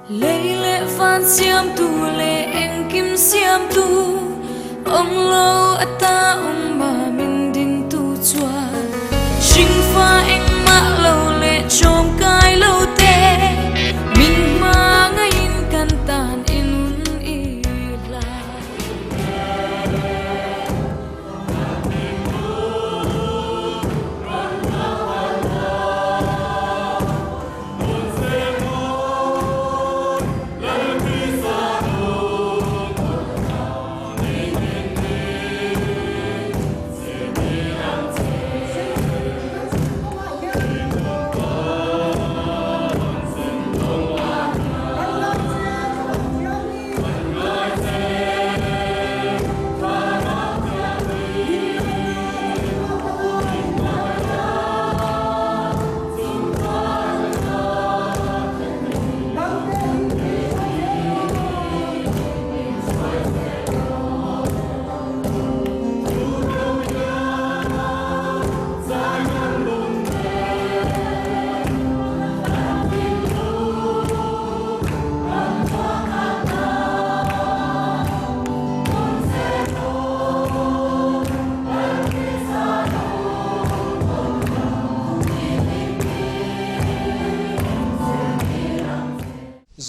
Lei leh van siamtu leh engkim siamtu awm lo ata awm a min dintu chuan hringfa engmah lo leh chawmkai lo te min hmangaihin kan tan i nun i hla.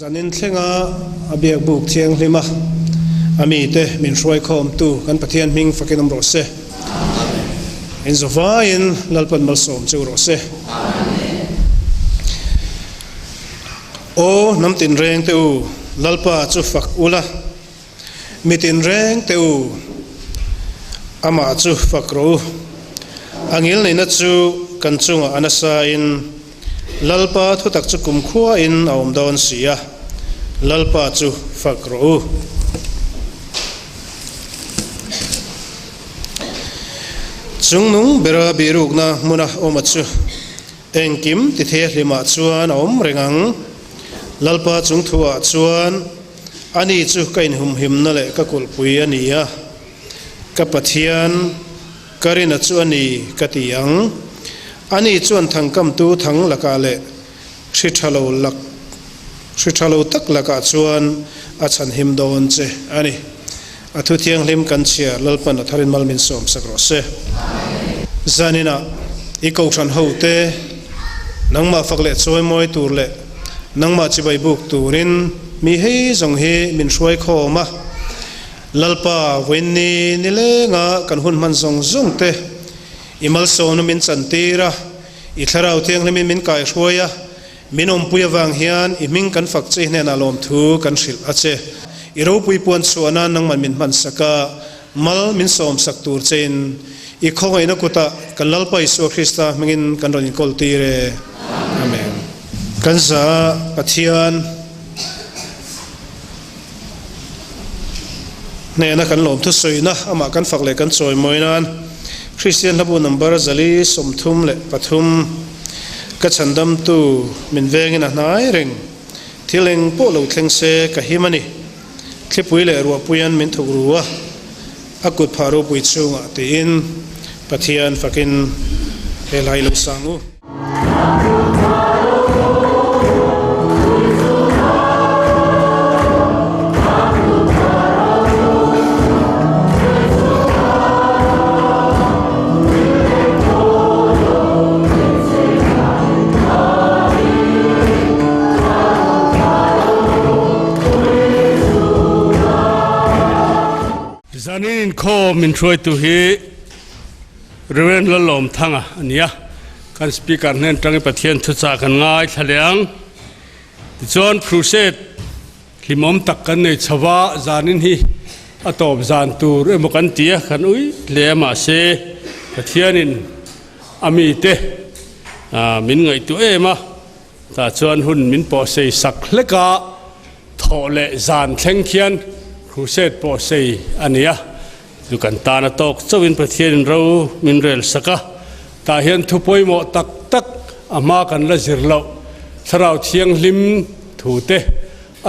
Zanin thlenga a biak buk thianghlim a, a mite min hruaikhawmtu kan Pathian hming fakin awm rawh se. In zavaiin Lalpan malsawm cheu rawh se. Aw hnam tinreng te u, Lalpa chu fak ula, mi tinreng te u, amah chu fak rawh u. A ngilneihna chu kan chungah a nasa in, Lalpa thutak chu kumkhua in a awm dawn si a, Lalpa chu fak rawh u. Chungnung bera bihrukna hmuna awma chu Engkim ti thei a hlimah chuan a awm reng ang. Lalpa chung thuah chuan ani chu ka inhumhimna leh ka kulhpui a ni a, ka Pathian ka rina chu a ni ka ti ang. Ani chuan thangkamtu thang lakah leh hri tha lo lak hri tha lo tak lakah chuan a chhanhim dawn che a ni. A thu thianghlim kan chhiar Lalpan a tharin mal min sawm sak rawh se. Zaninah i kohhran ho te nangmah fak leh chawi mawi tur leh nangmah chibai buk turin mi hei zawng hi min hruai khawm a. Lalpa vawiinni nilenga kan hun hman zawng zawng te i malsawmna min chantir a, i thlarau thianghlimin min kaihruai a, Min awmpui avang hian i hming kan fak che i hnenah lawmthu kan hrilh a che. I ropui puan chhuah nan nangman min hmansak a, mal min sawmsak tur chein i khawngaihna kutah kan Lalpa Isua Krista hmingin kan rawn inkawl tir e. Amen. Kan za Pathian hnena kan lawmthu sawina amah kan fak leh kan chawimawi nan Kristian hlabu number 433 ka chhandamtu min vengin a hnai reng thil eng pawh lo thleng se ka him a ni thlipui leh ruahpuian min thuk ru a a kut phah ropui chungah tiin Pathian fakin he hla hi lo sang u. Zanin inkhawm min hruaitu hi Rev. Lalawmthanga a ni a, kan Speaker hnen atangin Pathian thuchah kan ngaithla leh ang. Tichuan Crusade hlimawm tak kan nei chho va, zanin hi a tawp zan tur emaw kan ti a, kan ui hle a mahse Pathianin a mite min ngaihtuah em a, tah chuan hun min pawhsei sak hlek a, thawh leh zan thleng khian Crusade pawhsei a ni a. Chu kan tan a tawk chauhin Pathianin ro min rel sak a, tah hian thu pawimawh tak tak a hma kan la zir loh, Thlarau Thianghlim thu te,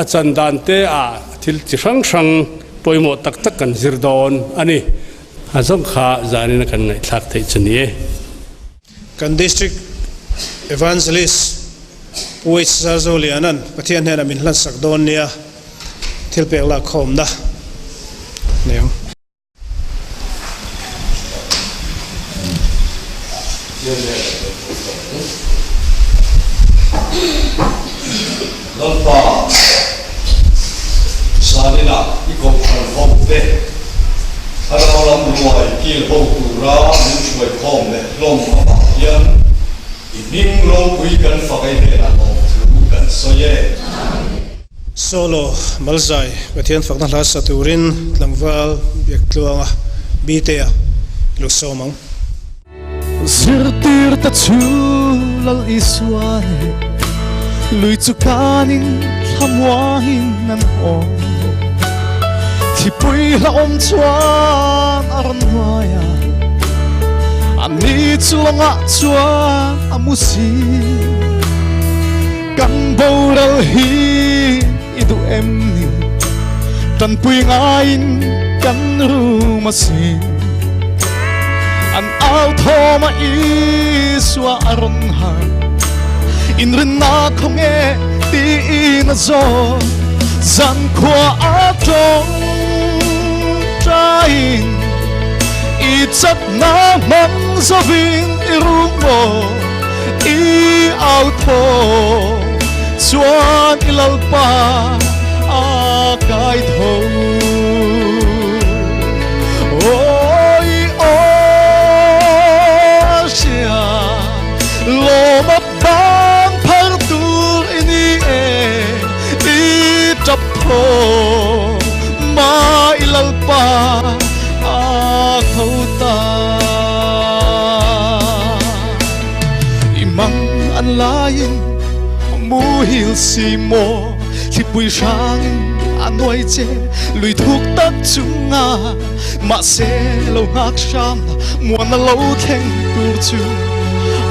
a chan dan te ah thil chi hrang hrang pawimawh tak tak kan zir dawn a ni. A zawng kha zanin a kan ngaihthlak theih chu ni e. Kan District Evangelist. Pu H. Zoliana'n Pathian hnenah min hlansak dawn nia thil pek lak khawmna nei ang. Lalpa, Zaninah i kohhran ho te thlarau lam ruai kil ho tura min hruai khawm leh hlawm avang hian i hming ropui kan fak ei hnenah lawmthu kan sawi e. Solo, Malzai, Pathian fakna hla sa turin tlangval Biaktluanga Bitea i lo sawm ang. Zirtir ta chu Lal Isua leh lui chu kanin thlamuahin an awm. Thipui hlauhawm chuan a rawn hnuai a, ani chu lawngah chuan a mu si. Kan boral hi i duh em ni? Tanpui ngaiin kan rum asin. An au thawm a Isua a rawn harh. Inrinna khawnge tiin a zawt. Zankhua a tawng ṭaiin i chakna hmang zovin i rum maw? I au thaw chuan i Lalpa a kai tho. Oi aw hria lawm a bang phar tur i ni e, i tap thaw ma i Lalpa a tho ta. I mang an laiin muhil si maw thlipui hrangin a nuai che lui thuk tak chunga mahse lo nghak hram la muan a lo thleng tur chu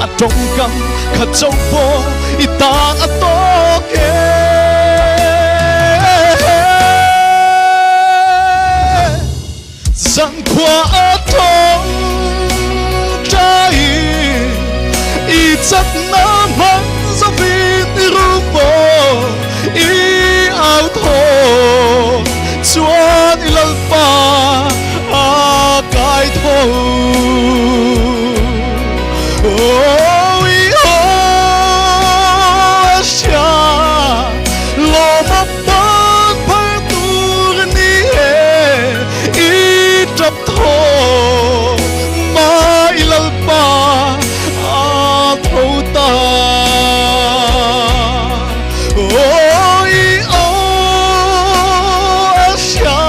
a tawngkam kha chauh pawh i tan a tawk e. Zankhua a thawng ṭaiin i chakna hmang zovin i rum maw i au thaw chuan i Lalpa a kai tho. Aw i aw a hria lawm a Ban phar tur ni e i tap thaw ma i Lalpa a tho ta. Aw i aw a hria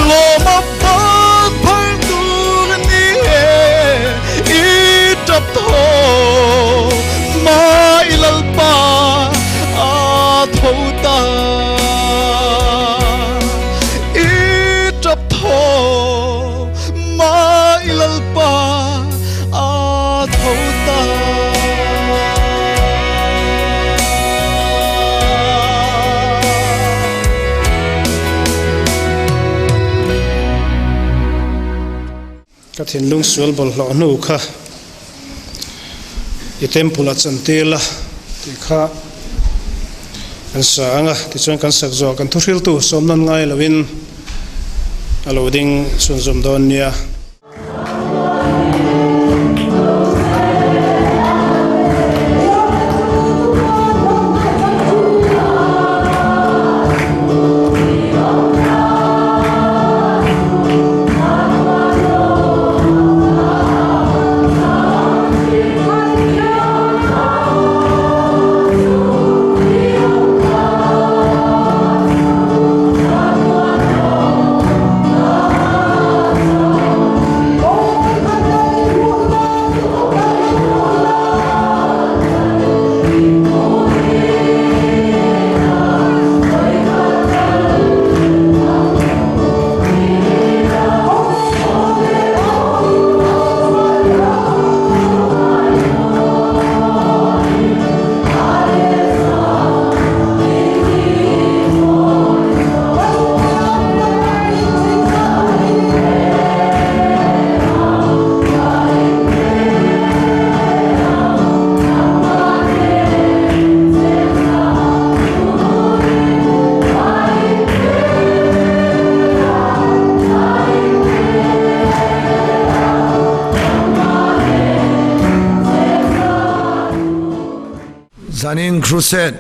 lawm a ban phar tur ni e i tap thaw ma i Lalpa a tho ta. I tap thaw ma i Lalpa a tho ta. Ka thinlung sual bawlhhlawh hnu kha i temple ah chantir la tih kha kan sa ang a, tichuan kan sak zawh kan thuhriltu sawm nan ngai loin a lo ding chhunzawm dawn nia. Zanin Crusade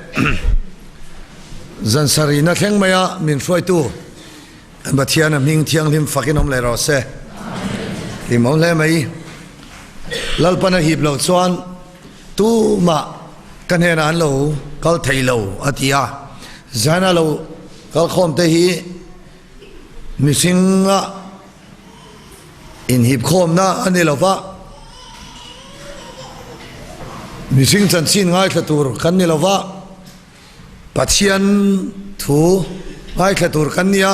zan sarihna thleng maia min hruaitu kan Pathian a hming thianghlim fakin awm leh rawh se. Hlim awm hle mai. Lalpan a hip loh chuan tumah ka hnenah an lo kal thei lo a ti a. Zana lo kalkhawm te hi mihringa Inhipkhawmna a ni lova, mihring chanchin ngaithla tur kan ni lova, Pathian thu ngaithla tur kan ni a,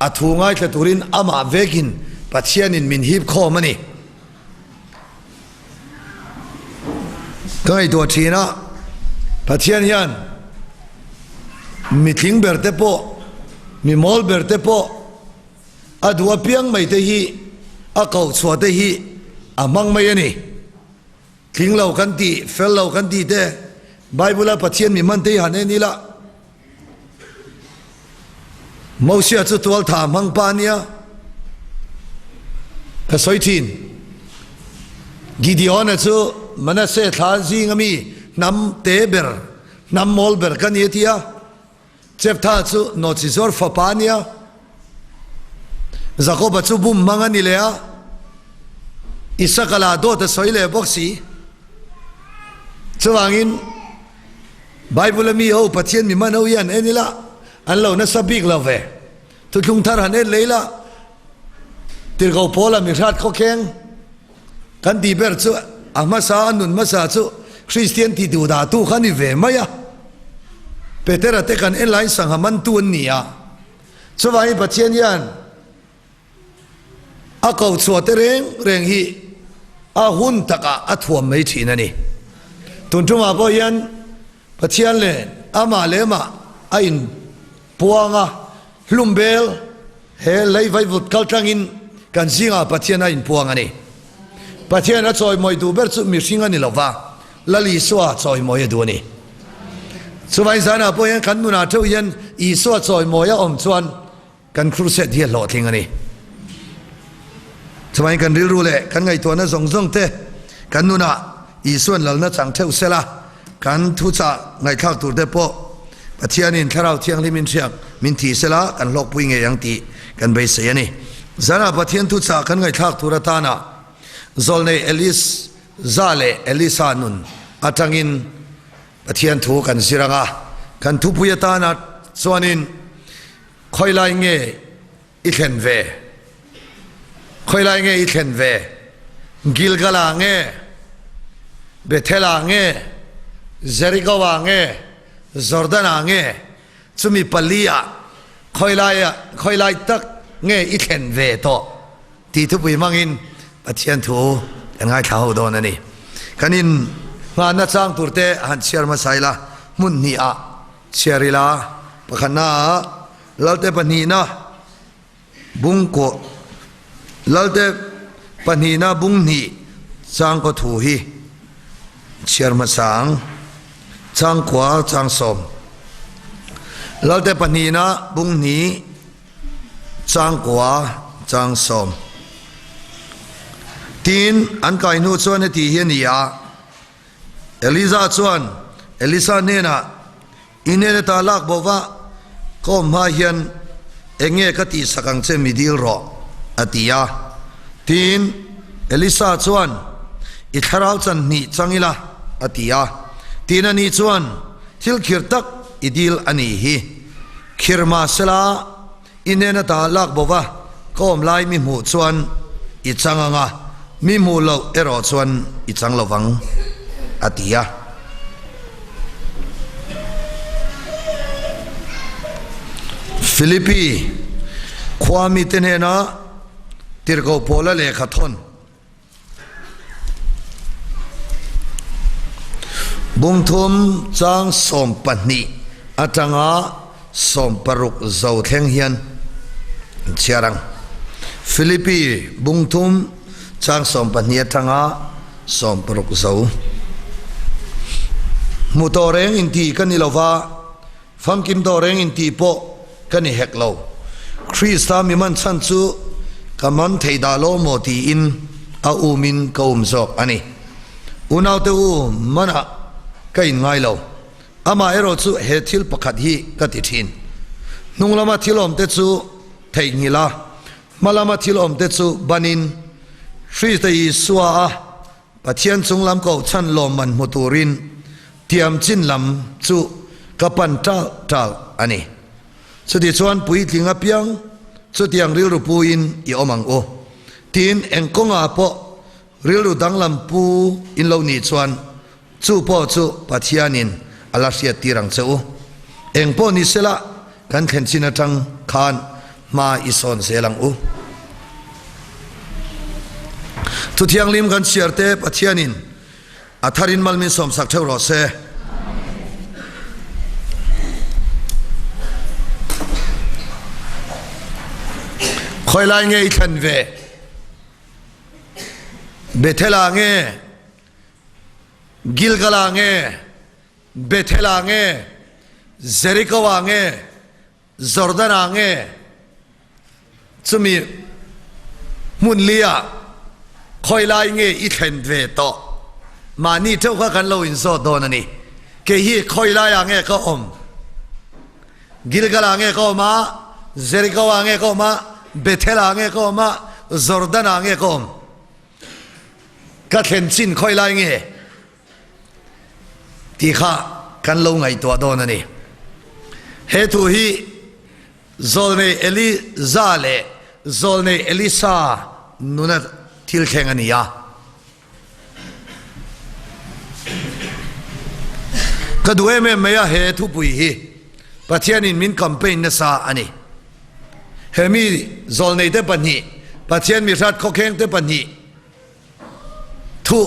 a thu ngaithla turin amah vekin Pathianin min hipkhawm a ni. Ka ngaihtuah thin a, Pathian hian mitling ber te pawh, mi mawl ber te pawh, A duh apiang mai te hi a koh chhuah te hi a hmang mai a ni. Tling lo kan tih, fel lo kan tih te, Bible-a Pathian mi hman te hi han en ila. Mosia chu tualtha hmang pa a nia, ka sawi thin. Gideon-a chu Manasseh thla zinga mi hnam te ber, hnam mawl ber ka ni a ti a. Jephtha chu Nawchizawr fapa a nia. Jakoba chu bum hmang a ni leh a, Isaka lah dawt a sawi leh bawk si. Chuvangin Bible-a mi ho Pathian mi hman ho hi han en ila, an lo nasa bik lo ve. Thuthlung thar han en leh ila, Tirhkoh Paula mi hrat khawkheng kan tih ber chu a hmasa a nun hmasa chu Kristian tih duh dah tu kha a ni ve mai a. Petera te kan en laiin sangha mantu an ni a. Chuvangin Pathian hian a ko chhuah te reng reng hi a hun takah a thuam mai thin a ni. Tun tumah pawh hian Pathian leh amah leh amah a in puang a, hlum bel he lei vaivut kal tlangin kan zingah Pathian a inpuang a ni. Pathian a chawimawi duh ber chu mihring a ni lo va, Lal Isua chawimawi a duh a ni. Chuvangin zanah pawh hian kan nunah theuh hian Isua chawimawi a awm chuan kan crusade hi a hlawhtling a ni. Chuvangin kan rilru leh kan ngaihtuahna zawng zawng te kan nunah Isua'n lalna chang theuh sela, kan thuchah ngaihthlak tur te pawh Pathianin Thlarau Thianghlim in hriak min thih sela kan hlawkpui ngei ang tih kan beisei a ni. Zanah Pathian thuchah kan ngaihthlak tur atana Zawlnei Eliza leh Elisa nun atangin Pathian thu kan zir ang a, kan thupui atana chuanin khawilai nge I thlen ve? Khawilai nge i thlen ve? Gilgal-ah nge? Bethel-ah nge? Jericho-ah nge? Jordan-ah nge? Chumi pali-ah khawilai khawilai tak nge i thlen ve tawh? Tih thupui hmangin Pathian thu kan ngaithla ho dawn a ni. Kan in nghahna chang turte han chhiar hmasa ila, hmun hnihah chhiar ila, pakhatnaah Lalte pahnihna bungkaw Lalte pahnihna bung hnih changkaw thu hi chhiar hmasa ang. Changkua changsawm Lalte pahnihna bung hnih changkua changsawm Tin, an kai hnu chuan heti hi a ni a, Eliza chuan Elisa hnenah, I hnen ata lak bo va, ka awm hma hian eng nge ka tihsak ang che mi dil rawh, a ti a. Tiin Elisa chuan, I thlarau chan hnih chang ila, a ti a. Tiin ani chuan, Thil khir tak i dil a nih hi. Khir mah sela, i hnen ata lak bo va, ka awm lai mi hmuh chuan i chang ang a, mi hmuh loh erawh chuan i chang lo vang, a ti a. Philippi khua mite hnena Tirhkoh Paula lehkha thawn. Bungthum chang 12 atanga 60 zo thleng hian an chhiar ang. Philippi bungthum chang 12 atanga 60 zo. Hmu tawh reng inti ka ni lova, Famkim tawh reng in tih pawh ka ni hek lo. Krista mi man chhan chu ka man thei dah lo maw tiin a um in ka um zawk a ni. Unaute u, manah. ka in ngai lo. Amaherawh chu he thil pakhat hi ka ti thin. Hnung lama thil awm te chu theihnghilh a, hma lama thil awm te chu banin Krista Isua a Pathian chung lam kohchhan lawmman hmu turin tiam chin lam chu ka pan ṭalh ṭalh a ni. Chutichuan puitling apiang chutiang rilru puin i awm ang u. Tin, eng kawngah pawh rilru danglam pu in lo nih chuan chu pawh chu Pathianin a la hriat tir ang che u. Eng pawh ni sela kan thlen chin atang khan hma i sawn zel ang u. Thu thianghlim kan chhiar te Pathianin a tharin mal min sawmsak theuh rawh se. Khawi lai nge i thlen ve? Bethel ah nge? Gilgal ah nge? Bethel ah nge? Jericho ah nge? Jordan ah nge chumi hmun li ah khawi lai nge i thlen ve tawh? Mahni theuh kha kan lo inzawt dawn a ni. Kei hi khawi lai ah nge ka awm? Gilgal ah nge ka awm a? Jericho ah nge ka awm a? Bethel ah nge ka awm a? Jordan ah nge ka awm? Ka thlen chin khawi lai nge? Tih kha kan lo ngaihtuah dawn a ni. He thu hi Zawlnei Eliza leh Zawlnei Elisa nuna thil thleng a ni a. Ka duh em em mai a he thupui hi Pathianin min campaign nasa a ni. He mi Zawlneite pahnih, Pathian mihrat khawkhengte pahnih, Thu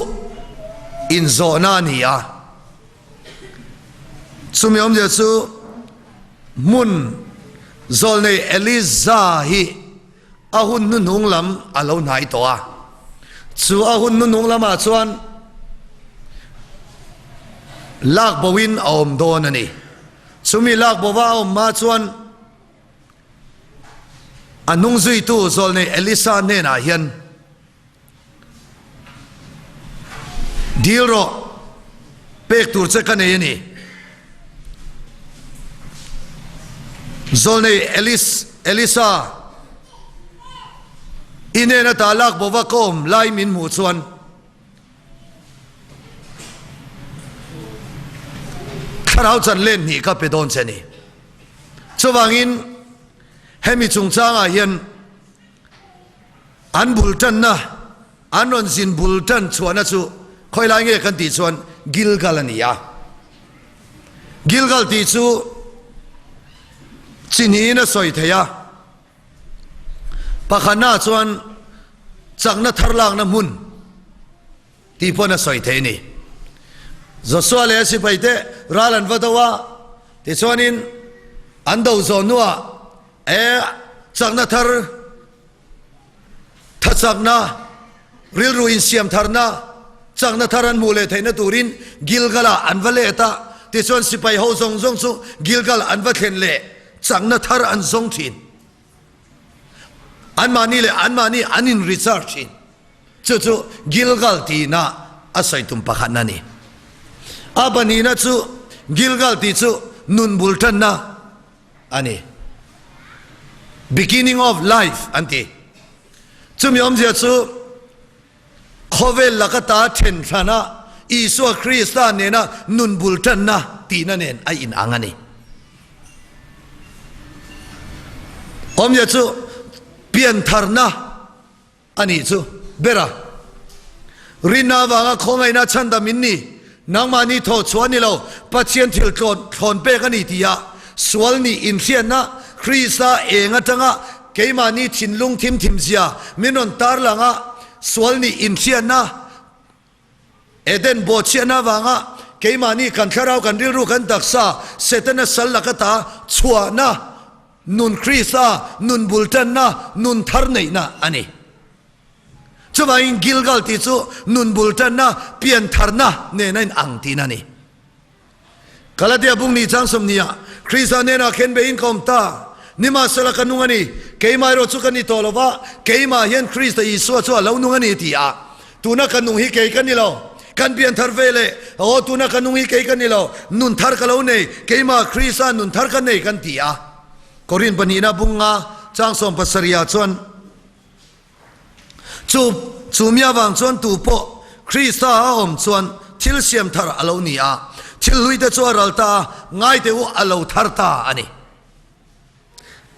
inzawhna a ni a, chumi awmzia chu hmun zawlnei Eliza hi a hun hnuhnung lam a lo hnai tawh a, chu a hun hnuhnung lamah chuan lak boin a awm dawn a ni. Chumi lak bova a awm hma chuan a hnung zuitu zawlnei Elisa hnenah hian Dil rawh, pek tur che ka nei a ni. Zawlnei Elis, Elisa, i hnen ata lak bova ka awm lai min hmuh chuan, Thlarau chan len hnih ka pe dawn che a ni. Chuvangin hemi chungchangah hian An bul tanna, an rawn zin bul tan chhuahna chu khawi lai nge kan tih chuan Gilgal a ni a. Gilgal tih chu chi hnihin a sawi thei a. Pakhatnaah chuan chakna thar lakna hmun tih pawn a sawi thei a ni. Joshua leh a sipaite ral an va do a, tichuanin an do zawh hnuah E chakna thar, thachakna, rilru insiam tharna, chakna thar an hmuh leh theihna turin Gilgal-ah an va let a, tichuan sipai ho zawng zawng chu Gilgal an va thlen leh chakna thar an zawng thin. Anmahni leh anmahni an in recharge thin. Chu chu Gilgal tihna a sawi tum pakhatna a ni. A pahnihna chu Gilgal tih chu nun bul tanna a ni. Beginning of life an ti. Chumi awmzia chu khawvel laka ta then thlana Isua Krista nena nun bul tanna tihna nen a inang a ni. Awmzia chu piantharna A nih chu, Bera, rinna avanga khawngaihna chhandam in ni, nangmahni thaw chhuah a ni lo, Pathian thil tlawn thlawn pek a ni tia sual nih inhriatna Krista eng atanga keimahni thinlung thim thim zia min rawn tarlang a, sual nih inhriatna Eden bawhchhiahna avanga keimahni kan thlarau, kan rilru, kan taksa Setana sal laka ta chhuahna nun Krista nun bul tanna, nun thar neihna a ni. Chuvangin Gilgal tih chu nun bul tanna, pian tharna nena in ang tihna a ni. Galatia bung ni chang sawmnia Krista hnenah khen beiin ka awm ta. Nimahsela ka nung a ni, keimah erawh chu ka ni tawh lo va, keimah hian Krista Isua chu a lo nung a ni ti a. Tuna ka nung hi kei ka ni lo. Kan pian thar ve leh, Aw, tuna ka nung hi kei ka ni lo, nun thar ka lo nei, keimah Krista nun thar ka nei kan ti a. Korin pahnihna bunga chang 70 ah chuan, Chu chu mi avang chuan tu pawh Krista a awm chuan thil siam thar a lo ni a, thil hlui te chu a ral ta a, ngai teh u a lo thar ta a ni.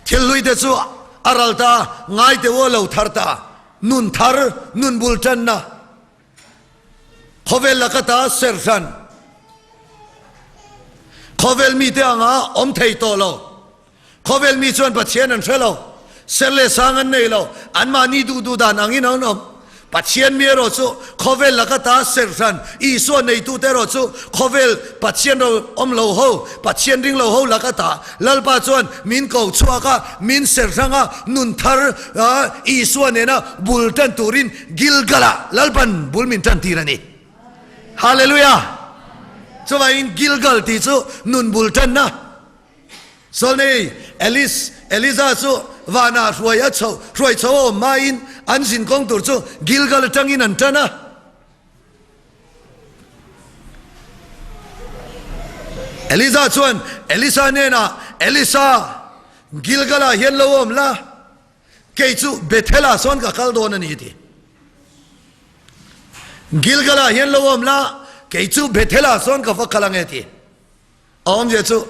Thil hlui te chu a ral ta a, ngai teh u a lo thar ta. Nun thar, nun bul tanna, khawvel laka ta serhran, khawvel mite anga awm thei tawh lo. Khawvel mi chuan Pathian an hre lo, ser leh sang an nei lo, anmahni duh duh dan angin an awm. Pathian mi erawh chu khawvel laka ta ser hran, Isua neitute erawh chu khawvel Pathian ro awm lo ho, Pathian ring lo ho laka ta. Lalpa chuan min ko chhuak a, min ser hrang a, nun thar Isua nena bul tan turin Gilgal-ah Lalpan bul min tan tir a ni. Hallelujah! Chuvangin Gilgal tih chu nun bul tanna. Sawnei, Elis, Eliza chu vanah hruai a chho, hruai chho a awm hmain an zin kawng tur chu Gilgal atangin an tan a. Eliza chuan Elisa hnenah, Elisa, Gilgal-ah hian lo awm la, kei chu Bethel-ah sawn ka kal dawn a ni, a ti. Gilgal-ah hian lo awm la, kei chu Bethel-ah sawn ka va kal ang e, a ti. A awmzia chu,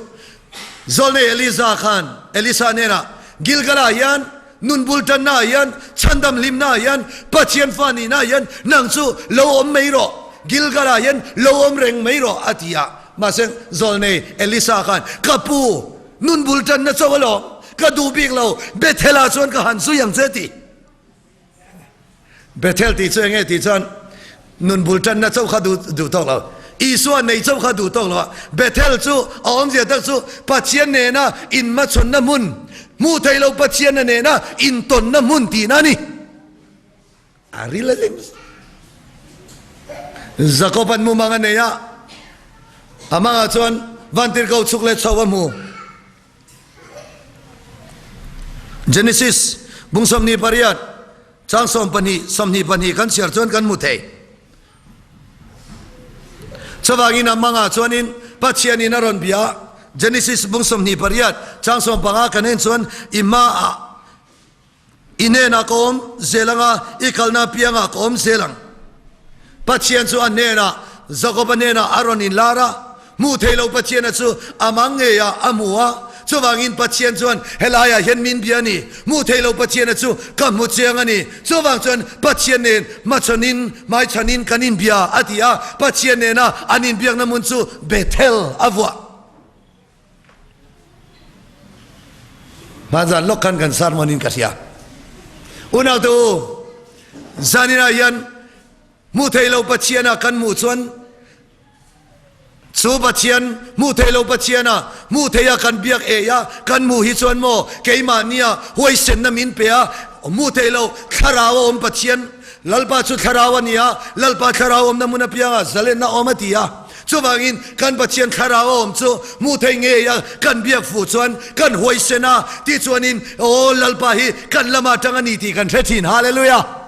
Zawlnei Eliza khan Elisa hnenah, Gilgal-ah hian nun bul tannaah hian, chhandam hlimnaah hian, Pathian fa nihnaah hian nang chu lo awm mai rawh, Gilgal-ah hian lo awm reng mai rawh, a ti a. Mahse, Zawlnei Elisa khan, Ka pu, nun bul tanna chauh alawm, ka duh bik lo, Bethel-ah chuan ka han zui ang che, a ti. Bethel tih chu enge tih chuan nun bul tanna chauh kha duh tawk lo. Isua nei chauh kha duh tawk lo a, Bethel chu a awmzia tak chu Pathian nena inhmachhawnna hmun, hmuh theih loh Pathianna nena intawnna hmun tihna a ni. A ril a lim. Jakob-a'n mumang a nei a, a mangah chuan vantirhkoh chhuk leh chhoh a hmu. Genesis bung 28 chang 12 22 kan chhiar chuan kan hmu thei. Chuvangin a mangah chuanin Pathianin a rawn bia Genesis bung 28 chang 15 kan en chuan i hmaah i hnenah ka awm zel anga i kalna apiangah ka awm zel ang. Pathian chu a hnenah, Jakoba hnenah a rawn inlar a, hmuh theih loh Pathiana chu a mang ngeiah a hmu a. Chuvangin Pathian chuan helaiah hian min bia a ni, hmuh theih loh Pathiana chu ka hmu chiang a ni. Chuvang chuan Pathian nen hmachhanin, hmaichhanin kan inbia a ti a, Pathian nena an inbiakna hmun chu Bethel a vuah. Hmanzan lawk khan kan sermon in ka hria. Unaute u, zaninah hian hmuh theih lo Pathian ah kan hmuh chuan chu Pathian hmuh theih lo Pathian ah hmuh theih a kan biak ei a kan hmuh hi chuan maw keimahnia huaisenna min pe a, hmuh theih lo thlarau a awm Pathian Lalpa chu thlarau a ni a, Lalpa thlarau awmna hmun apiangah zalenna awm a ti a. Chuvangin kan Pathian thlarau a awm chu hmuh theih ngei a kan biak fuh chuan kan huaisen a, tichuanin aw Lalpa hi kan lamah tang a ni tih kan hre thin. Hallelujah!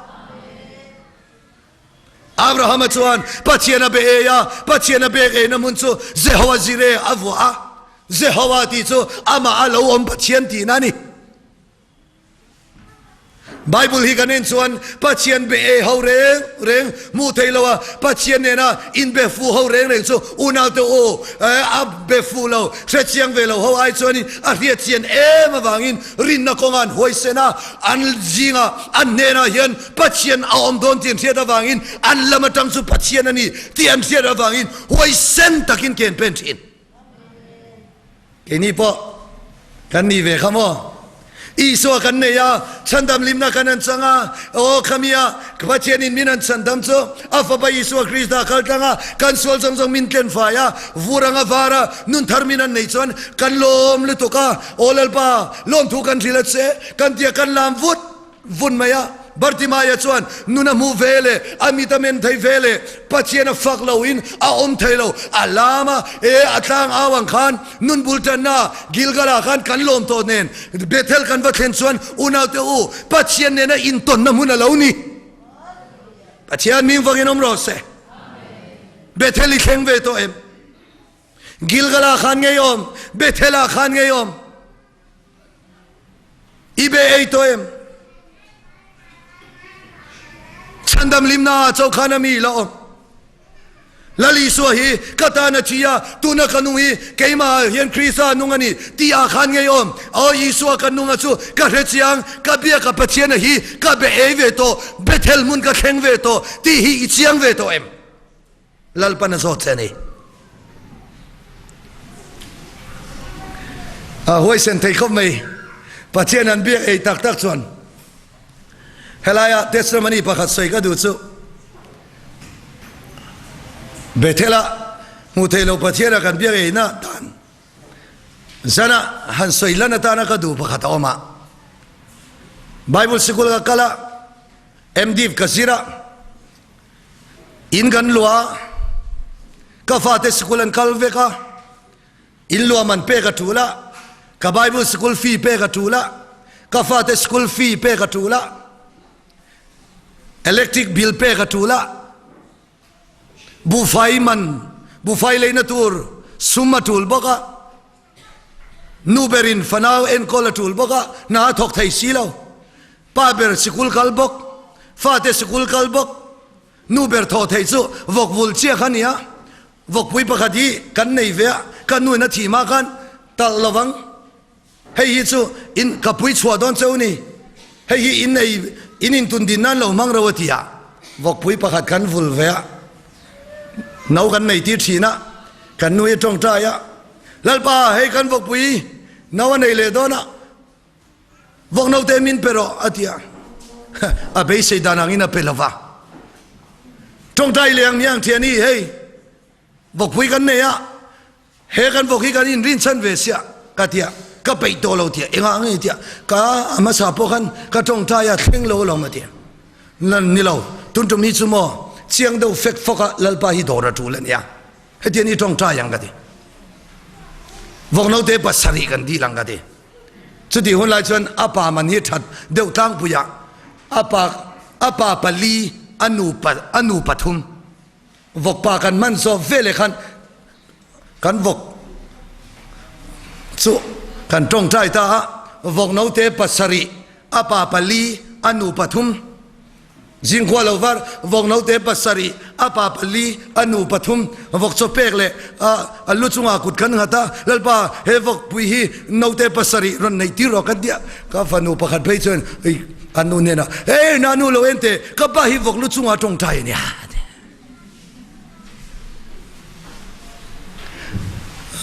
Abrahama chuan Pathian a be ei a, Pathian a bek eina hmun chu Jehovah Jireh a vuah a. Jehovah tih chu amah a lo awm Pathian tihna a ni. Bible hi kan en chuan Pathian be e ho reng reng hmuh theih lo a, Pathian nena inbe fuh ho reng reng chu unaute u a be fuh lo, hre chiang ve lo ho ai chuanin a hriat chian em avangin rinna kawnga an huaisen a, an zinga an hnenah hian Pathian a awm dawn tih an hriat avangin an lam atang chu Pathian a ni tih an hriat avangin huaisen takin ke an pen thin. Keini pawh kan nih ve kha maw? Isua kan nei a, chhandam hlimna kan han chang a, aw khamia Pathianin min han chhandam chu a Fapa Isua Krista kal tlang a, kan sual zawng zawng min tlen fai a, vur anga var a, nun thar min han nei chuan kan lawm lutuk a, aw Lalpa, lawmthu kan hrilh a che, kan tia kan lam vut vun mai a, Bartimaia chuan nun a hmuh ve leh a mit a men thei ve leh Pathian a fak loin a awm thei lo, a lam a, e a tlang au ang khan nun bul tanna Gilgal-ah khan kan lawm tawh nen Bethel kan va thlen chuan unaute u Pathian nena intawnna hmun a lo ni. Pathian ming vangin awm rawh se. Bethel i thleng ve tawh em? Gilgal-ah khan ngei awm, Bethel-ah khan ngei awm. I be ei tawh em? Chhandam limna ah cho khan a mi la awm. Lal Isua hi ka tan a thi a, tuna ka nung hi keimah ah hian Krista nung a ni tih ah khan ngei awm. Aw Isua ka nung a chu ka hre chiang, ka biak a Pathian a hi ka be ei ve tawh, Bethel hmun ka thleng ve tawh tih hi i chiang ve tawh em? Lalpan a zawt che a ni. A huaisen thei khawp mai. Pathian an biak ei tak tak chuan helaia testimony pakhat sawi ka duh chu Bethel-a hmuh theih loh Pathiana kan biak eina dan zana han sawi lan atana ka duh pakhat a awm a. Bible sikul ka kal a, MDiv ka zir a, In kan luah a, ka fate sikul an kal vek a, in luah man pek a tul a, ka Bible sikul fee pek a tul a, ka fate sikul fee pek a tul a, electric bill pek a tul a, buhfai man, buhfai leina tur sum a tul bawk a, nu berin fanau enkawl a tul bawk a, hna a thawk thei si lo. Pa ber sikul kal bawk, fate sikul kal bawk, nu ber thawh theih chu vawk vul chiah kha nia. Vawkpui pakhat hi kan nei ve a, ka nuin a thih hma khan talh lo vang. Hei hi chu in ka pui chhuah dawn cheu ni, hei hi in nei in intun din nan lo hmang ro a ti a. Vawkpui pakhat kan vul ve a, no kan nei tir thin a, kan nu hi a tawngtai a, Lalpa hei kan vawkpui no a nei leh dawn a, Vawk naute min pe rawh a ti a, a beisei dan angin a pe lo va. Tawngtai leh ang niang thian hi hei vawkpui kan nei a, he kan vawk hi kan inrin chhan ve sia ka ti a, ka peih tawh lo ti a, engah nge ti a, ka a hmasa pawh khan ka tawngtai a thleng lo alawm a ti a. Nan ni lo, tun tum hi chu maw chiang deuh fek fawk a Lalpa hi dawr a tul a nia. Hetiang hi tawngtai ang ka ti. Vawk naute pasarih kan dil ang ka ti. Chutih hun lai chuan a pa man hi that deuh tlangpui ah a pa a pa pali a nu pa a nu pathum vawk pa kan hman zawk veleh khan kan vawk chu kan tawngtai ta a vawk naute pasarih a pa pali a nu pathum Zingkhua lo var, vawk note pasarih, a pa pali, a nu pathum, vawk chaw pek leh a lu chungah kut kan nghat a, Lalpa, he vawk pui hi note pasarih rawn neih tir rawh kan ti a, ka fanu pakhat phei chuan a nu hnenah, Hey, na nu lo en teh, ka pa hi vawk lu chungah tawngtai a nia.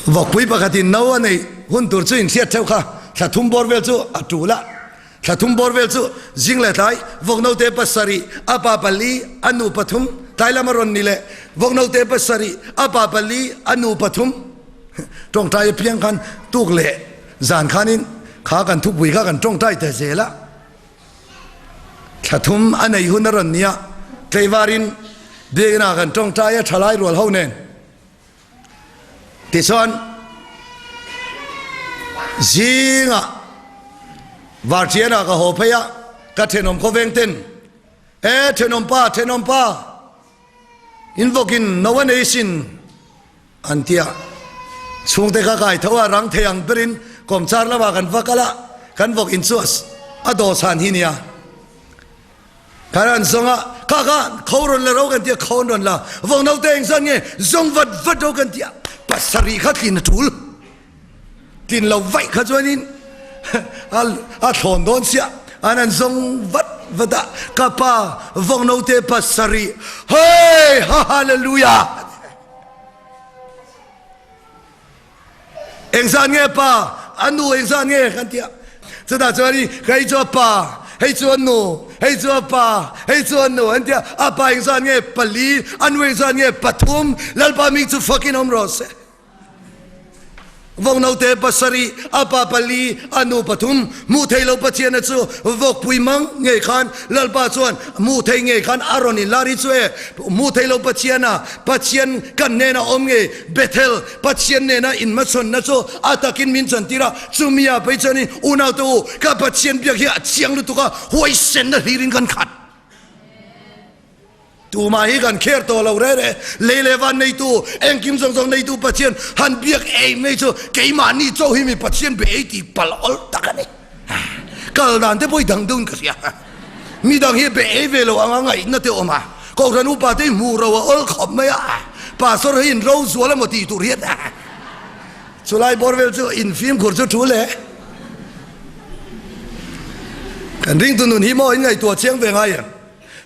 Vawkpui pakhatin no a neih hun tur chu inhriat theuh kha, thla thum bawr vel chu a tul a. Thla thum bawr vel chu zing leh tlai, vawk note pasarih, a pa pali, a nu pathum, tlai lam a rawn ni leh, vawk note pasarih, a pa pali, a nu pathum. Tawngtai apiang khan tuk leh zan khanin kha kan thupui kha kan tawngtai ta zel a. Thla thum a nei hun a rawn ni a, tleivarin biakina kan tawngtai a thalai rual ho nen. Tichuan, zingah Vartianah ka haw phei a, ka thenawm khawveng ten, E thenawm pa, thenawm pa, in vawkin no a nei sin, an ti a. Chhungte ka kai tho a, rang thei ang berin kawmchar lamah kan va kal a, kan vawk in chu a dawhsan hi nia. Kan han zawng a, kha kha kho rawn la ro kan ti a, kho an rawn la, vawng naute eng zan nge zawng vat vat ro kan ti a, pasarih kha tlin a tul, tlin lo vaih kha chuanin a thlawn dawn chiah, an han zawng vat vat a, ka pa vawng naute pasarih, hei ha hallelujah. Eng zan nge pa, a nu eng zan nge kan ti a. Chutah chuan i hei chu a pa, hei chu a nu, hei chu a pa, hei chu a nu an ti a. A pa eng zan nge pali, a nu eng zan nge pathum, Lalpa ming chu fakin awm rawh se. Vawk naute pasarih, a pa pali, a nu pathum, hmuh theih loh Pathiana chu vawkpui mang ngei khan Lalpa chuan hmuh theih ngei khan a rawn inlar hi chu e, hmuh theih loh Pathiana, Pathian kan hnenah awm ngei Bethel, Pathian nena inhmachhawnna chu a takin min chantir a, chumi ah phei chuanin unaute u, ka Pathian biak hi a chiang lutuk a, huaisenna hlirin kan khat. Tumah hi kan kher tawh lo reh reh. Lei leh van neitu, engkim zawng zawng neitu Pathian han biak ei mai chu keimahni chauh hi mi Pathian be ei tih palh awlh tak a ni. Kal dan te pawh hi dang deuhin ka hria. Mi dang hi be ei ve lo anga ngaihna te awm a. Kohhran upa te hi hmuh ro a awlh khawp mai a. Pastor hi in ro zual emaw tih tur hian chulai bawr vel chu in fimkhur chu thu le. Kan ringtu nun hi maw in ngaihtuah chiang ve ngai em?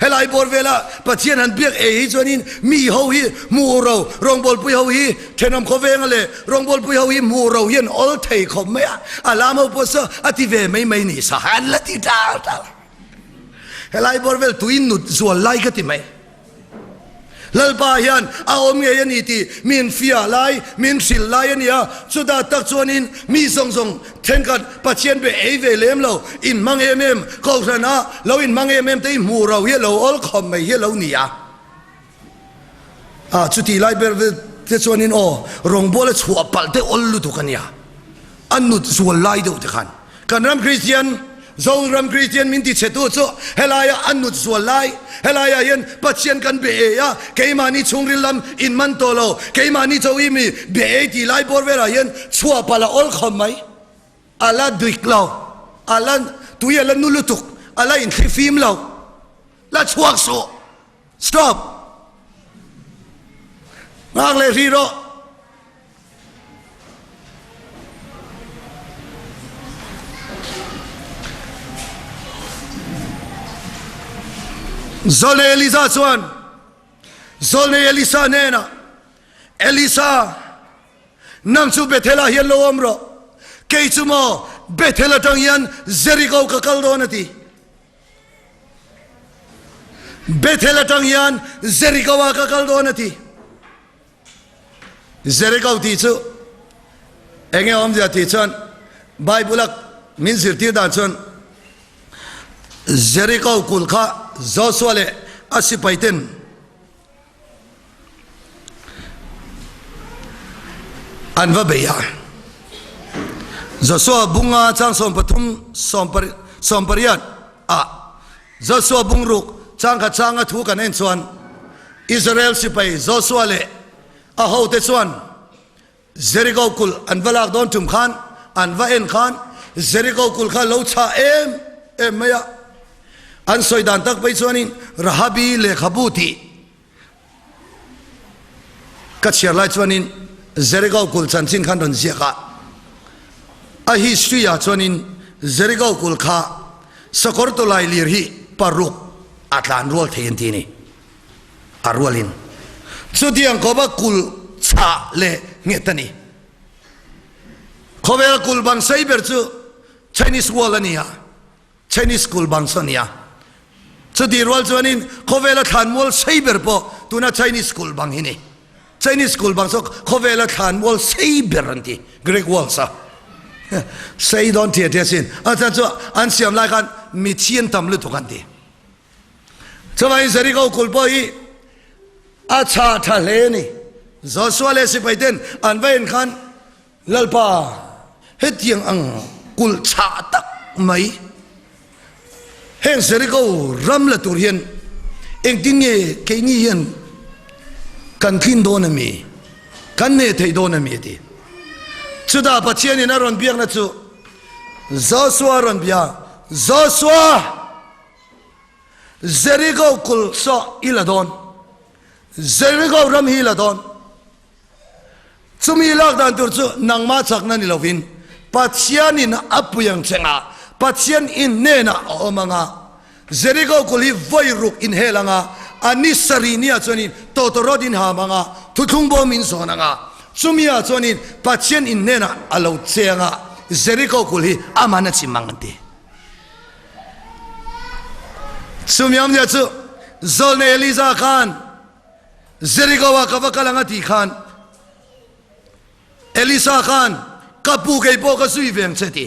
Helai bawr vela Pathian han biak ei hi chuanin mi ho hi hmuh ro, rawngbawlpui ho hi thenawm khawvenga leh rawngbawlpui ho hi hmuh ro hian awl thei khawp mai a, a lam ho pawh saw a ti ve mai mai ni sa an la ti tal tal. Helai bawr vel tui nut zual lai ka ti mai. Lalpa hian a awm ngei a ni tih min fiah lai, min hrilh lai a ni a, chutah tak chuanin mi zawng zawng thenkhat Pathian be ei ve lem lo, inhmang em em, kohhran a lo inhmang em em te hi hmuh ro hi a lo awl khawp mai hi a lo ni a. A chutih lai ber te chuanin aw, rawngbawla chhuah palh te awl lutuk a nia. A nut zual lai deuh te khan kan ram Kristian, Zoram Kristian min ti chhetu chu helaia a nut zual lai, helaiah hian Pathian kan be ei a, keimahni chhungril lam in man tawh lo, keimahni cho i mi be ei tih lai bawr velah hian chhuah palh a awl khawp mai. A la dik lo, a la tui a la nu lutuk, a la inthlifim lo, la chhuak suh. Stop! Nghak leh hrih rawh. Zawlnei Elisa chuan Zawlnei Elisa hnenah, Elisa, nang chu Bethel-ah hian lo awm rawh. Kei chu maw Bethel atang hian Jericho ka kal dawn a ti. Bethel atang hian Jericho-ah ka kal dawn a ti. Jericho tih chu enge awmzia tih chuan Bible-a min zirtir dan chuan Jericho kulh kha Joshua leh a sipaiten an va bei a. Joshua bunga chang 13 18 ah Joshua bungruk changkhat changa thu kan en chuan Israel sipai Joshua leh a hote chuan Jericho kulh an va lak dawn tum khan an va en khan Jericho kulh kha lo chhah em em mai a. An sawi dan tak phei chuanin Rahabi lehkhabu tih ka chhiar lai chuanin Jericho kulh chanchin khan rawn ziak a. A history ah chuanin Jericho kulh kha sakawr tawlai lir hi paruk a tlan rual thei an ti a ni. A rualin chutiang kawpa kulh chhah leh nghet a ni. Khawvel kulh bang sei ber chu Chinese Wall a ni a. Chinese school bang saw nia. Chutih rual chuanin khawvela thlanmual sei ber pawh tuna Chinese school bang hi ni. Chinese school bang saw khawvela thlanmual sei ber an ti, Great Wall sa. Sei dawn tia tia sin. A chhan chu an siam lai khan mitthi an tam lutuk an ti. Chuvangin Jericho kulh pawh hi a chhah tha hle a ni. Joshua leh sipai ten an va en khan Lalpa, hetiang ang kulh chhah tak mai heng Jericho ram la tur hian engtin nge keini hian kan tlin dawn a mi? Kan neh theih dawn a mi? a ti. Chutah Pathianin a rawn biakna chu Joshua a rawn bia, Joshua! Jericho kulh saw i la dawn. Jericho ram hi i la dawn. Chumi lak dan tur chu nangmah chakna ni lovin Pathianin a pui ang che nga, Pathian in hnenah a awm ang a, Jericho kul hi vawi ruk in hel ang a, a ni sarih nia chuanin tawtawrawt in ham ang a, thuthlung bawm in zawn ang a, chumi ah chuanin Pathian in hnenah a lo che ang a, Jericho kul hi aman a chim ang an ti. Chumi awmzia chu Zawlnei Eliza khan Jericho ah ka va kal ang a tih khan Elisa khan ka pu kei pawh ka zui ve ang che ti.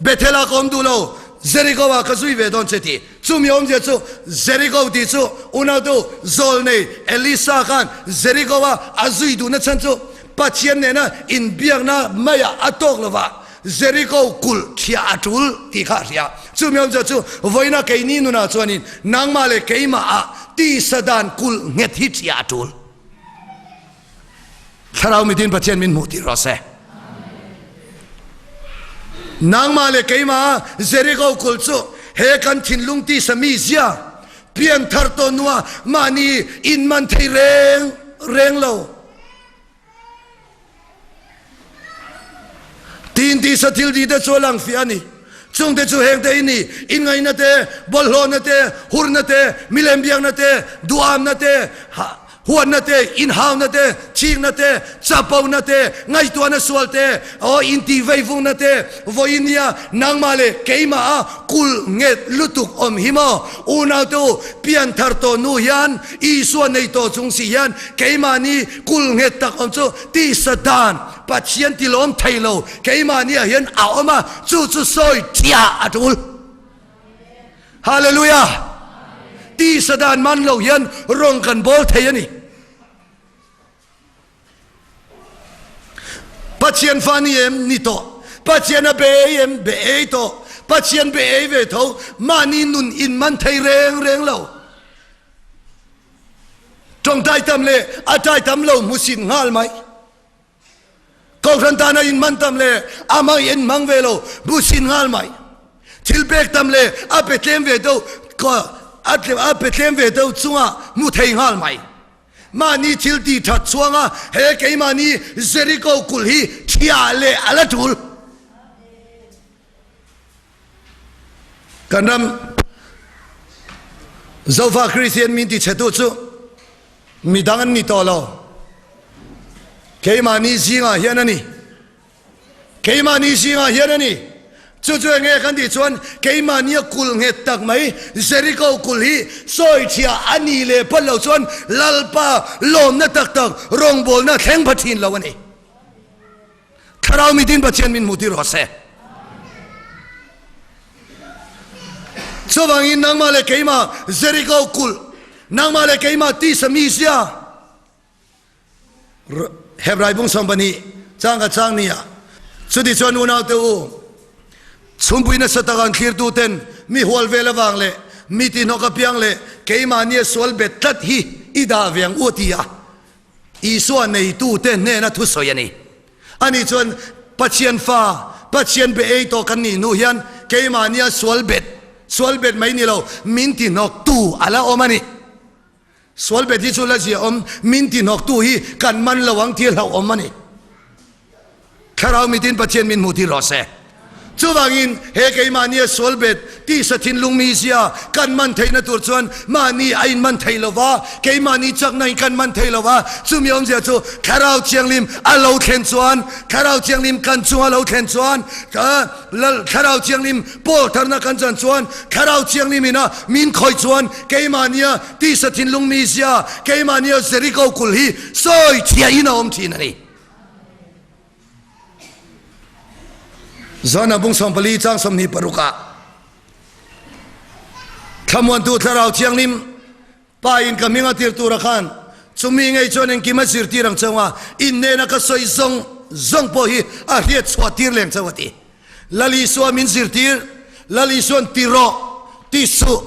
Bethel ah ka awm duh lo, Jericho ah ka zui ve dawn che ti. Chumi awmzia chu Jericho tih chu unautu zawlnei Elisa khan Jericho ah a zui duhna chhan chu Pathian nena inbiakna maiah a tawk lova Jericho kulh thiah a tul tih kha a hria. Chumi awmzia chu vawiina keini nunah chuanin nangmah leh keimah ah. tisa dan kulh nghet hi ṭhiah a ṭul. Thlarau mitin Pathian min hmuh tir rawh se. Nangmah le keimah Jericho kulh cu he kan thinlung tisa mi zia pianthar tawn hnuah mahni inn man thei reng reng lo. Tin tisa thil ti te chu a lang fiah a ni. Chungte chu hengte hi ni, inngaihna te, bawlhhlawhna te, hurna te, milem biakna te, duhamna te, huatna te, inhauna te, chikna te, chapona te, ngaihtuahna sual te, aw intihveivungna te, vawiin nia nangmah leh keimah a kulh nghet lutuk awm hi maw? Unaute u, pianthar tawh hnu hian Isua nei tawh chung si hian keimahni kulh nghet tak awm chu tisa dan Pathian tilawm thei lo keimahni ah hian a awm a, chu chu sawi thiah a tul. Hallelujah! Tisa dan man lo hian rawng kan bawl thei a ni. Pathian fa ni em ni tawh, Pathian a be ei em be ei tawh, Pathian be ei ve tho, mahni nun in man thei reng reng lo. Tawngtai tam leh a tai tam lo hmusit nghal mai. Kohhran tana in man tam leh a hmang in hmang ve lo hmusit nghal mai. Thil pek tam leh a pe tlem ve deuh a pe tlem ve deuh chunga hmu thei nghal mai. Mahni thil ti that chhuanga he keimahni Jericho kulh hi thiah leh a la tul. Kan ram Zofa Kristian min ti chhetu chu midang an ni tawh lo. Keimahni zingah hian a ni. Keimahni zingah hian a ni. Chu chu enge kan tih chuan keimahnia kulh nghet tak mai Jericho kulh hi sawi thiah a nih leh phal loh chuan Lalpa lawmna tak tak rawngbawlna thleng pha thin lo a ni. Thlarau mitin Pathian min hmuh tir rawh se. Chuvangin nangmah leh keimah Jericho kulh, nangmah leh keimah tisa mizia, Hebrai bung 12 chang ka chang nia. Chuti chuan unaute u, chhumpui nasa taka an thlirtu ten mi hual vel avang leh mi tihnawk apiang leh keimahnia sual bet tlat hi i dah ve ang u a ti a. Isua neitute hnena thusawi a ni. Ani chuan Pathian fa, Pathian be ei tawh kan nih hnu hian keimahnia sual bet, sual bet mai ni lo, min tihnawktu a la awm a ni. Sual bet hi chu la zia awm, min tihnawktu hi kan man lo ang tih hlauhawm a ni. Thlarau mitin Pathian min hmuh tir rawh se. Chuvangin he keimahnia sual bet tisa thinlung mizia kan man theihna tur chuan mahni a inman thei lo va, keimahni chakna in kan man thei lo va, chumi awmzia chu Thlarau Thianghlim a lo thlen chuan, Thlarau Thianghlim kan chunga lo thlen chuan, Lal Thlarau Thianghlim pawl tharna kan chan chuan, Thlarau Thianghlim ina min khawih chuan keimahnia tisa thinlung mizia, keimahnia Jericho kulh hi sawi thiahin a awm thin a ni. Zona bung 14 chang 26 ah Thlamuantu Thlarau Thianghlim Pa in ka hming a tir tura khan chumi ngei chuan engkim a zirtir ang cheu a, in nena ka sawi zawng zawng pawh hi a hriat chhuah tir leng cheu a ti. Lal Isua min zirtir, Lal Isuan ti rawh, ti suh.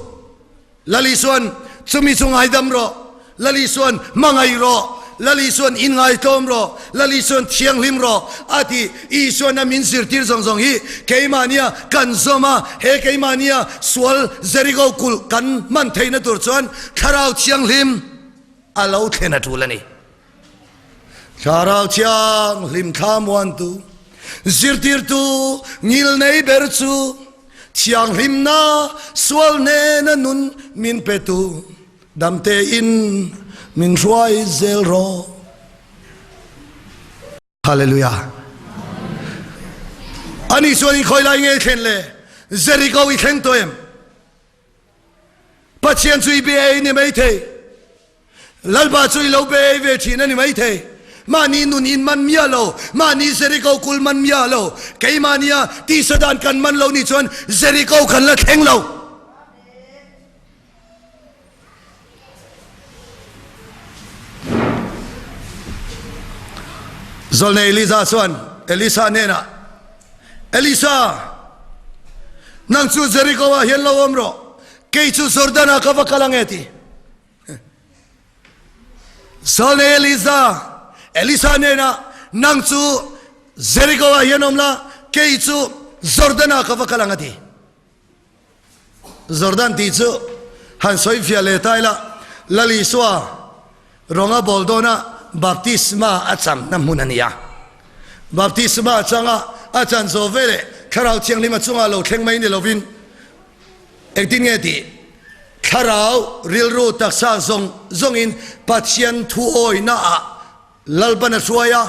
Lal Isuan chumi chu ngaidam rawh, Lal Isuan hmangaih rawh, Lal Isuan inngaihtlawm rawh, Lal Isuan thianghlim rawh a ti. Isuan a min zirtir zawng zawng hi keimahnia kan zawm a, he keimahnia sual Jericho kulh kan hman theihna tur chuan Thlarau Thianghlim a lo thlen a tul a ni. Thlarau Thianghlim thlamuantu, zirtirtu ngilnei ber chu Thianghlimna sual hnena nun min petu damtein min hruai zel rawh. Hallelujah. Ani chuan in khawi lai nge thlen le? Jericho i thleng tawh em? Pathian chu i be ei ni mai thei. Lalpa chu i lo be ei ve thin a ni mai thei. Mahni nun in man miah lo, mahni Jericho kul man miah lo. Keimahnia tisa dan kan man lo ni chuan Jericho kan la thleng lo. Zawlnei Elija chuan Elisa hnenah, Elisa, nang chu Jericho-ah hian lo awm rawh, kei chu Jordan-ah ka va kal ang e, ti. Zawlnei Elisa, Elisa hnenah, Nang chu Jericho-ah hian awm la, kei chu Jordan-ah ka va kal ang a ti. Jordan tih chu han sawi fiah leh ta ila, Lal Isua rawnga bawl dawna baptisma a changna hmun a ni a. Baptisma a chang a, a chan zawh veleh Thlarau Thianghlim a chungah lo thleng mai ni lovin engtin nge tih? Thlarau rilru taksa zawng zawngin Pathian thuawihnaah Lalpan a hruai a,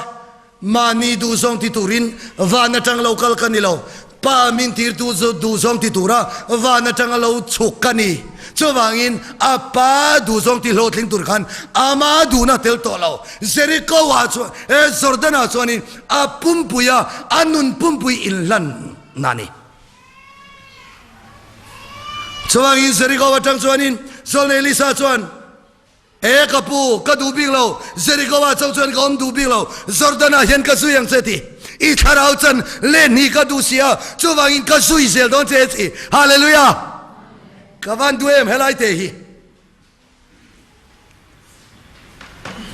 mahni duhzawng ti turin van atang lo kal ka ni lo, Pa min tirtu duhzawng ti tura van atanga lo chhuk ka ni. Chuvangin a Pa duhzawng ti hlawhtling tur khan ama duhna tel tawh lo. Jericho ah chuan, eh, Jordan ah chuanin a pumpui a, a nun pumpui inhlan na ni. Chuvangin Jericho atang chuanin Zawlnei Elisa chuan, E ka pu, ka duh bik lo, Jericho-ah chauh chuan ka awm duh bik lo, Jordan-ah hian ka zui ang che ti. I thlarau chan len hi ka duh si a, chuvangin ka zui zel dawn che ti. Hallelujah! Ka van duh em helai te hi.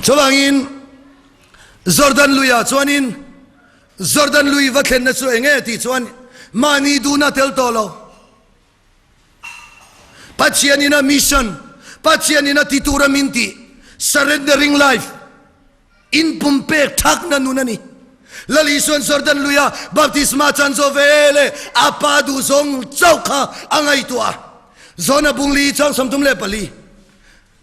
Chuvangin Jordan luiah chuanin Jordan lui va thlenna chu eng nge tih chuan mahni duhna tel tawh lo. Pathian in a mission, Pathian in a ti tur a min tih, surrendering life, in pumpek thakna nun a ni. Lal Isuan Jordan luia baptisma chan zawh ve leh a pa duh zawng chauh kha a ngaihtuah a. Zona bungli chang 34.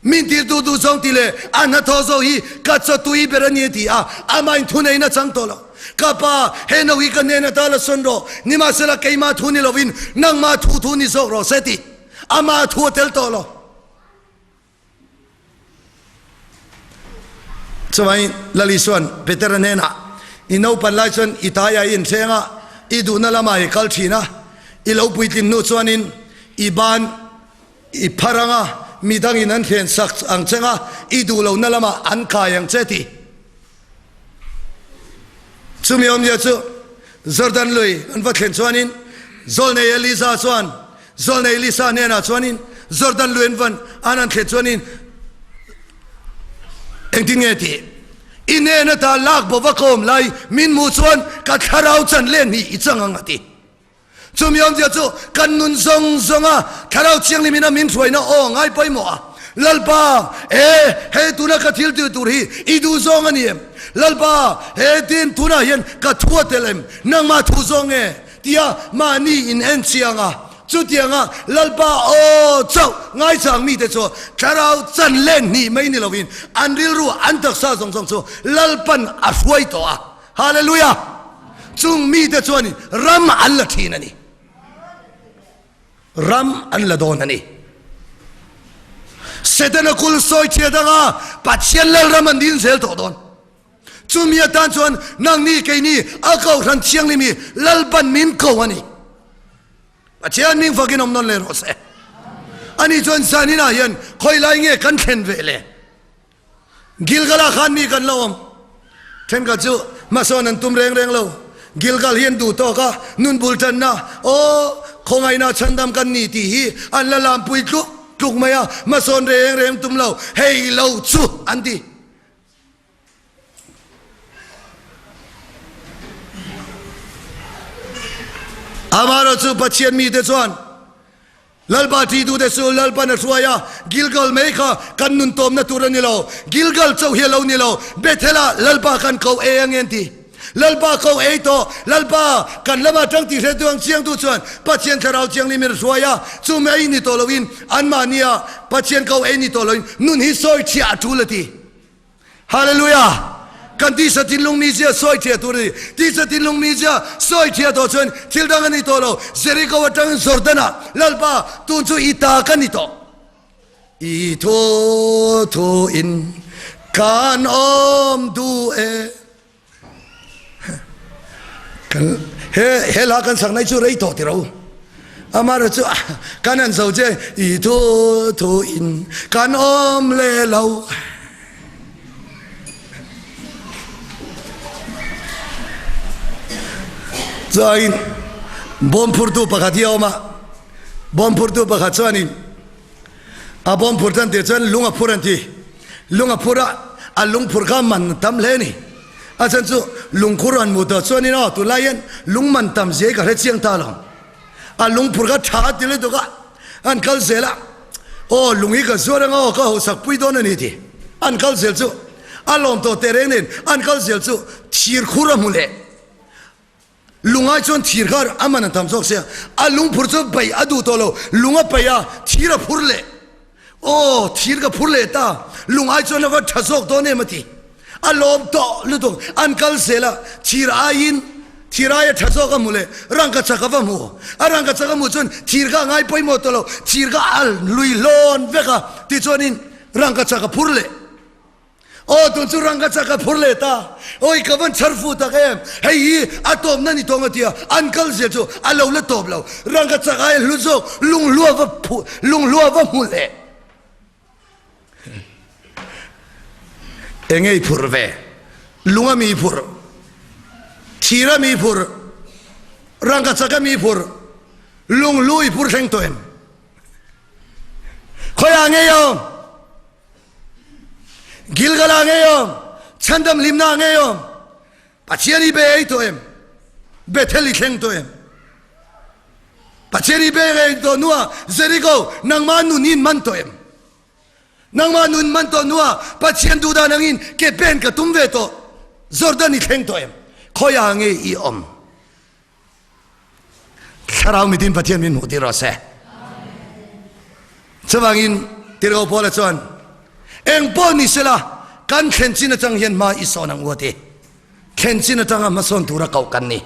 Min tirtu duh zawng ti leh a hnathawh zawk hi ka chawtui ber a ni a ti a, amah in thuneihna chang tawh lo. Ka pa, he no hi ka hnen ata la sawn rawh, nimahsela keimah thu ni lovin nangmah thu thu ni zawk rawh se ti. Amah thu a tel tawh lo. Chuvangin Lal Isua'n Petera hnenah, I naupan lai chuan i taiah i inthleng a, i duhna lamah i kal thin a, i lo puitlin hnu chuanin i ban, I phar anga midangin an thlen sak ang che nga, i duh lohna lamah an kai ang che tih. Chumi awmzia chu Jordan lui an va thlen chuanin Zawlnei Elisa chuan Zawlnei Elisa hnenah chuanin Jordan lui an van an han thlen chuanin engtin nge tih? I hnen ata lak bo va ka awm lai min hmuh chuan ka thlarau chan len hi i chang ang a ti. Chumi awmzia chu kan nun zawng zawnga Thlarau Thianghlim in a min hruaina aw ngai pawimawh a. Lalpa, e, he tuna ka thil tih tur hi i duh zawng a ni em? Lalpa, he tin tunah hian ka thu a tel em? Nangmah thu zawng nge? Tia mahni in en chiang a. Chutianga Lalpa aw chauh ngaichang mite chu Thlarau chan len hnih mai ni lovin an rilru an taksa zawng zawng chu Lalpan a hruai tawh a. Hallelujah! Chung mite chuan ram an la thin a ni. Ram an la dawn a ni. Setana kul sawi chhiat anga Pathian lal ram an din zel tawh dawn. Chumi atan chuan nangni keini a kohhran thianghlim hi Lalpan min ko a ni. Pathian ming fakin awm nawn leh rawh se. Ani chuan zaninah hian khawilai nge kan thlen ve le? Gilgal-ah khan mi kan lo awm. Thenkhat chu hmasawn an tum reng reng lo. Gilgal hi an duh tawk a, nun bul tanna, Aw, khawngaihna chhandam kan ni tih hi an la lampui tluk tluk mai a, hmasawn reng reng tum lo, hei lo chu an ti. Amaherawhchu Pathian mite chuan Lalpa ṭihtute chu Lalpan a hruai a, Gilgal mai kha kan nun tawmna tur a ni lo. Gilgal chauh hi a lo ni lo, Bethel-ah Lalpa kan ko ei ang en ti. Lalpa ko ei tawh, Lalpa kan lamah ṭang tih hretu ang chiangtu chuan Pathian Thlarau Thianghlim in a hruai a, chu mai ni tawh loin anmahnia Pathian ko ei ni tawh loin nun hi sawi chhiah a ṭul a ti. Hallelujah! Kan tisa thinlung mizia sawi thiah tur a ni. Tisa thinlung mizia sawi thiah tawh chuan thil dang a ni tawh lo. Jericho atangin Jordan-ah, Lalpa, tun chu i ta ka ni tawh. I thu thu in kan awm duh e. Kan he he hla kan sak nai chu rei tawh ti ro. Amara chu kan an zo che i thu thu in kan awm le lo. Chuain bawm phurtu pakhat hi a awm a, bawm phurtu pakhat chuanin a bawm phur tan tir chuan lung a phur an ti. Lung a phur a. A lungphur kha man a tam hle a ni. A chhan chu lungkhur han hmuh tawh chuanin aw tunlai hian lung man tam zia hi ka hre chiang ta lo. A lungphur kha tha a ti lutuk a, an kal zel a, aw lung hi ka zuar anga aw ka hausak pui dawn a ni ti. An kal zel chu a lawm tawh teh reng nen an kal zel chu thir khur a hmu leh. Lungai chuan thir kha a man a tam zawk sia, a lungphur chu bai a duh tawh lo, lung a paih a, thir a phur leh. Aw, thir ka phur leh ta, lungai chuan a va tha zawk dawn em a ti. A lawm tawh lutuk, an kal zel a, thir aiin thir aia tha zawk a hmu leh, rangka chak a va hmu. A rangka chak a hmuh chuan thir kha a ngai pawimawh tawh lo, thir kha a lui hlawn vek a, tichuanin rangka chak a phur leh. Aw tun chu rang ka chak a phur leh ta. Awi ka van chhar fu tak em. Hei hi a tawp na ni tawng a tia an kal zel chu a lo la tawp lo. Rang ka chak ai hlu zawk lunghlua va phu lunghlua va hmu leh. Enge i phur ve? Lung a mi phur, thir a mi phur, rang ka chak a mi phur, lunghlu i phur thleng tawh em? Khawiah nge i awm? Gilgal ah ngei awm, chhandam hlimna ah ngei awm, Pathian i be ei tawh em? Bethel i thleng tawh em? Pathian i be ei tawh hnuah Jericho nangmah nun in man tawh em? Nangmah nun man tawh hnuah Pathian duhdan angin ke pen ka tum ve tawh Jordan i thleng tawh em? Khawiah nge i awm? Thlarau mitin Pathian min hmuh tir rawh se. Chuvangin Tirhkoh Paula chuan eng pawh ni sela kan thlen chin atang hian hma i sawn ang u a ti. Thlen chin atanga hmasawn tura koh kan ni.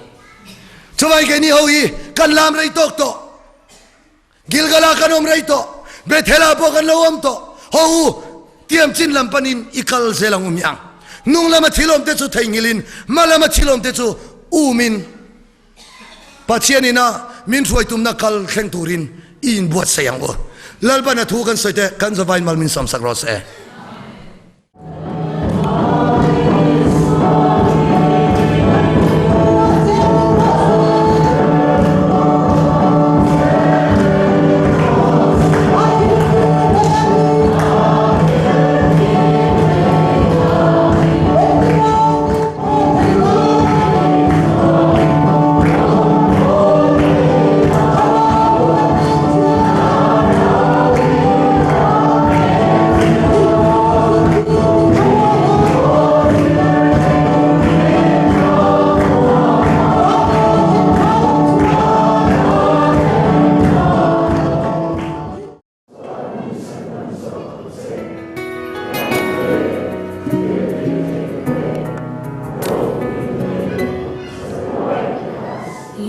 Chuvangin keini ho hi kan lam rei tawk tawh. Gilgala kan awm rei tawh, Bethela pawh kan lo awm tawh. Haw u, tiam chin lam panin i kal zel ang u miang. Hnung lama thil awmte chu theihnghilhin, hma lama thil awmte chu umin Pathian ina min hruai tumna kal thleng turin i inbuatsaih ang u. Lalpan a thu kan sawi te kan zavain mal min sawmsak rawh se.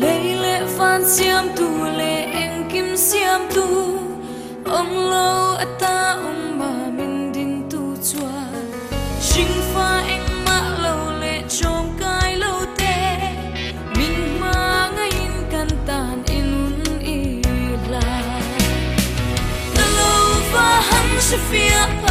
Lei leh van siamtu leh engkim siamtu awm lo ata awm a min dintu chuan hringfa engmah lo leh chawmkai lo te min hmangaihin kan tan i nun i hla. Ka lo va han hre fiah.